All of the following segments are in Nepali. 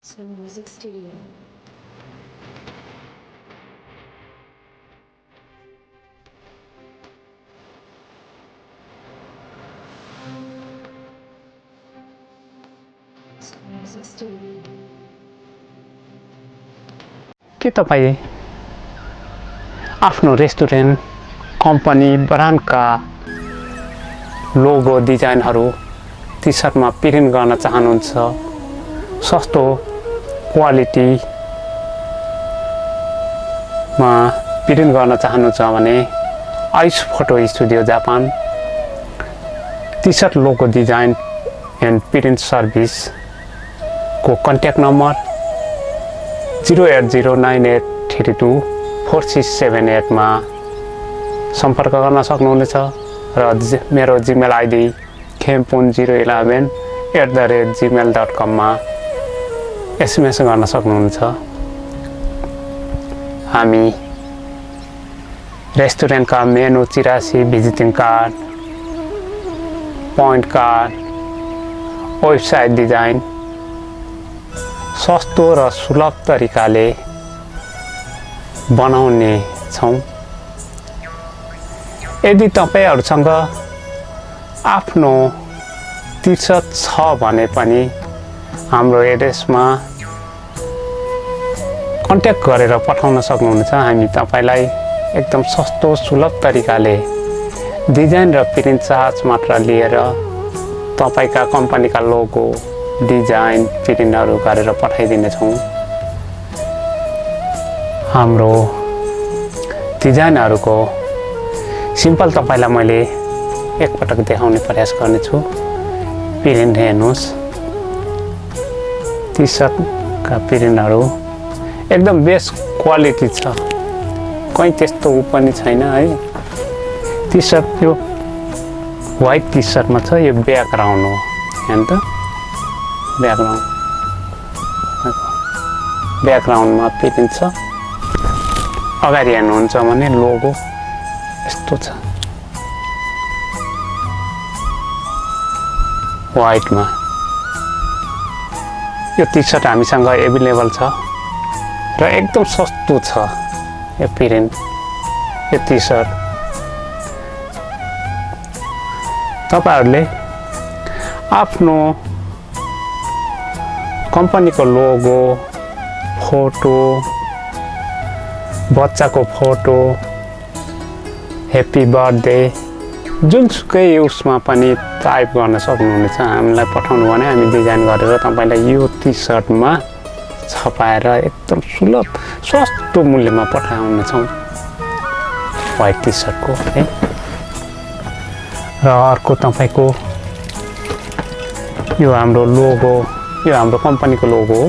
So Music Studio. So Music Studio. के तपाईँ आफ्नो रेस्टुरेन्ट कम्पनी ब्रान्डका लोगो डिजाइनहरू टी सर्टमा प्रिन्ट गर्न चाहनुहुन्छ सस्तो क्वालिटीमा प्रिन्ट गर्न चाहनुहुन्छ भने ice photo studio Japan T shirt logo design and print सर्भिसको कन्ट्याक्ट नम्बर 08098324678 मा सम्पर्क गर्न सक्नुहुनेछ र मेरो जिमेल आइडी khempun011@gmail.com मा एसएमएस गर्न सक्नुहुन्छ। हामी रेस्टुरेन्टका menu 84 visiting card point card website design सस्तो र सुलभ तरिकाले बनाउने छौं। यदि तपाईहरुसँग आफ्नो टी-सर्ट छ भने पनि हाम्रो एड्रेसमा कन्ट्याक्ट गरेर पठाउन सक्नुहुनेछ। हामी तपाईलाई एकदम सस्तो सुलभ तरिकाले डिजाइन र प्रिन्ट चार्ज मात्र लिएर तपाईका कम्पनीका लोगो डिजाइन प्रिन्टहरु गरेर पठाइदिने छौं। हाम्रो डिजाइनहरुको सिम्पल तपाईलाई मैले एकपटक देखाउने प्रयास गर्ने छु। प्रिन्ट हेर्नुस्, टी-सर्ट का प्रिन्टहरु एकदम बेस्ट क्वालिटी छ, कहीं त्यस्तो पनि छैन है। टी-सर्ट यो व्हाइट टी-सर्टमा छ, यो ब्याकग्राउन्ड हो हैन त। ब्याकग्राउन्डमा प्रिन्ट छ। अगाडि हेर्नुहुन्छ भने लोगो यस्तो छ व्हाइटमा। यो टी-सर्ट हामीसँग अवेलेबल छ र एकदम सस्तो छ। यो प्रिन्ट यो टी-सर्ट तपाईहरुले आफ्नो कम्पनीको लोगो, फोटो, बच्चाको फोटो, ह्यापी बर्थडे जुनसुकै उसमा पनि टाइप गर्न सक्नुहुनेछ। हामीलाई पठाउनु भने हामी डिजाइन गरेर तपाईलाई यो टी-सर्टमा छपाएर एकदम सुलभ सस्तो मूल्यमा पठाउने छौं। व्हाइट टी-सर्टको है। र अर्को तपाईको यो हाम्रो लोगो, यो हाम्रो कम्पनीको लोगो हो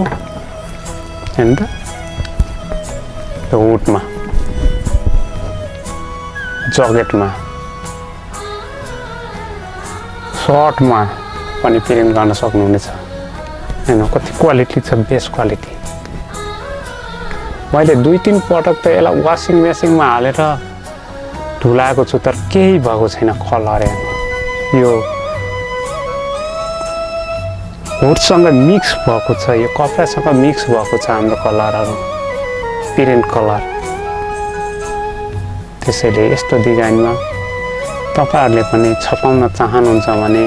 हैन त। यो हुडमा, जकेटमा, सर्टमा पनि प्रिन्ट गर्न सक्नुहुनेछ हैन। कति क्वालिटी छ, बेस्ट क्वालिटी। मैले 2-3 पटक त यसलाई वाशिङ मेसिनमा हालेर धुलाएको छु तर केही भएको छैन कलर। यो हुडसँग मिक्स भएको छ, यो कपडासँग मिक्स भएको छ हाम्रो कलरहरु, प्रिन्ट कलर। त्यसैले यस्तो डिजाइनमा तपाईहरुले पनि छपाउन चाहनुहुन्छ भने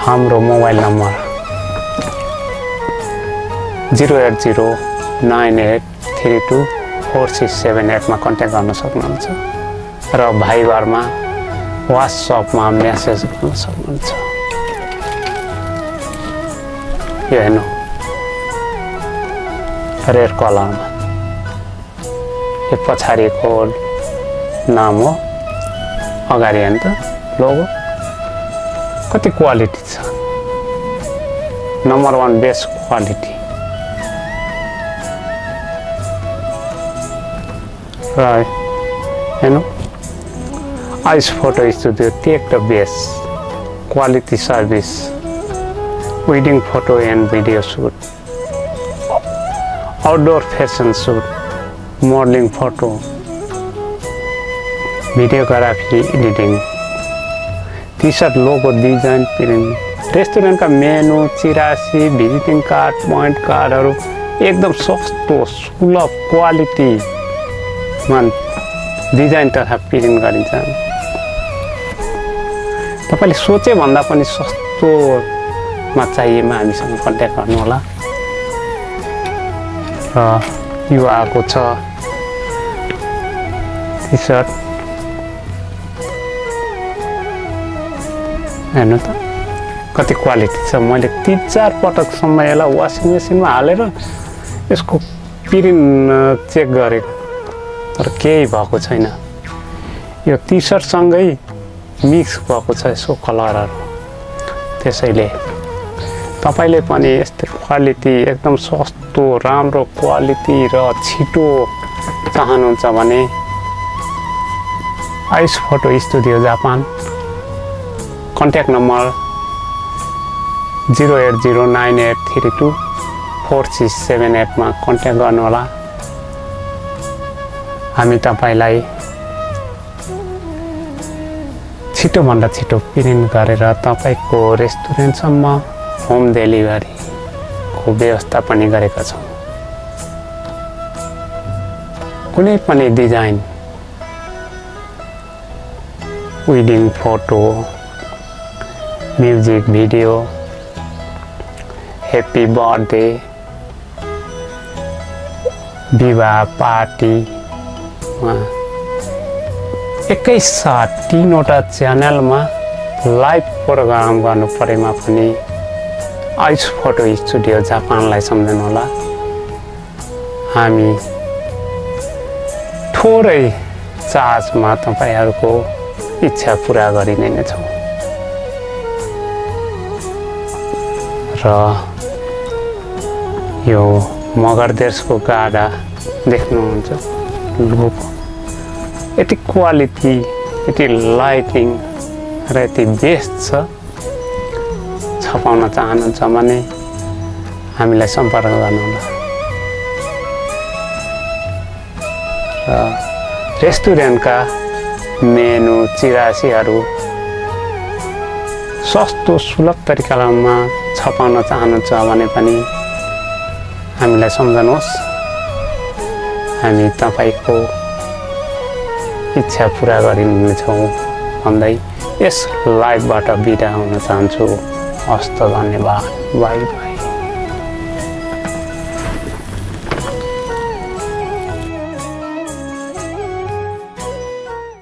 हाम्रो मोबाइल नम्बर 08098324678 मा कन्ट्याक्ट गर्न सक्नुहुन्छ र भाइबरमा व्हाट्सएपमा मेसेज गर्न सक्नुहुन्छ। यो हेर्नु रेड कलरमा, यो पछाडिको नाम हो, अगाडि हेर्नु त लोगो। कति क्वालिटी छ, number 1 best quality. Right, ice photo studio take the best quality service, wedding photo and video shoot, outdoor fashion shoot, modelling photo, videography editing, t-shirt logo design print रेस्टुरेन्टका मेनु, चिरासी, भिजिटिङ कार्ड, पोइन्ट कार्डहरू एकदम सस्तो सुलभ क्वालिटीमा डिजाइन तथा प्रिन्ट गरिन्छ। तपाईँले सोचे भन्दा पनि सस्तोमा चाहिएमा हामीसँग कन्ट्याक्ट गर्नुहोला। र यो आएको छ टी सर्ट, हेर्नु त कति क्वालिटी छ। मैले 3-4 पटकसम्म यसलाई वासिङ मेसिनमा हालेर यसको प्रिन्ट चेक गरेको तर केही भएको छैन। यो टी सर्टसँगै मिक्स भएको छ यसको कलरहरू। त्यसैले तपाईँले पनि यस्तो क्वालिटी एकदम सस्तो राम्रो क्वालिटी र छिटो चाहनुहुन्छ भने ice photo studio Japan, contact number 0809832467 मा कन्ट्याक्ट गर्नुहोला। हामी तपाईँलाई छिटोभन्दा छिटो प्रिन्ट गरेर तपाईँको रेस्टुरेन्टसम्म होम डेलिभरीको व्यवस्था पनि गरेका छौँ। कुनै पनि design, wedding photo, music video, happy birthday, विवाह पार्टीमा एकैसाथ 3वटा च्यानलमा लाइभ प्रोग्राम गर्नु परेमा पनि आइस फोटो स्टुडियो जापानलाई सम्झनुहोला। हामी थोरै चार्जमा तपाईँहरूको इच्छा पुरा गरिने नै छौँ। र यो मगर देशको गाडा देख्नुहुन्छ, लोगो यति क्वालिटी, यति लाइटिङ र यति बेस्ट छ। छपाउन चाहनुहुन्छ भने हामीलाई सम्पर्क गर्नुहोला। र रेस्टुरेन्टका मेनु, चिरासीहरू सस्तो सुलभ तरिकामा छपाउन चाहनुहुन्छ भने पनि हामीलाई सम्झनुहोस्। हामी तपाईँको इच्छा पुरा गरिनेछौँ भन्दै यस लाइभबाट बिदा हुन चाहन्छु। हस्त, धन्यवाद, बाई बाई।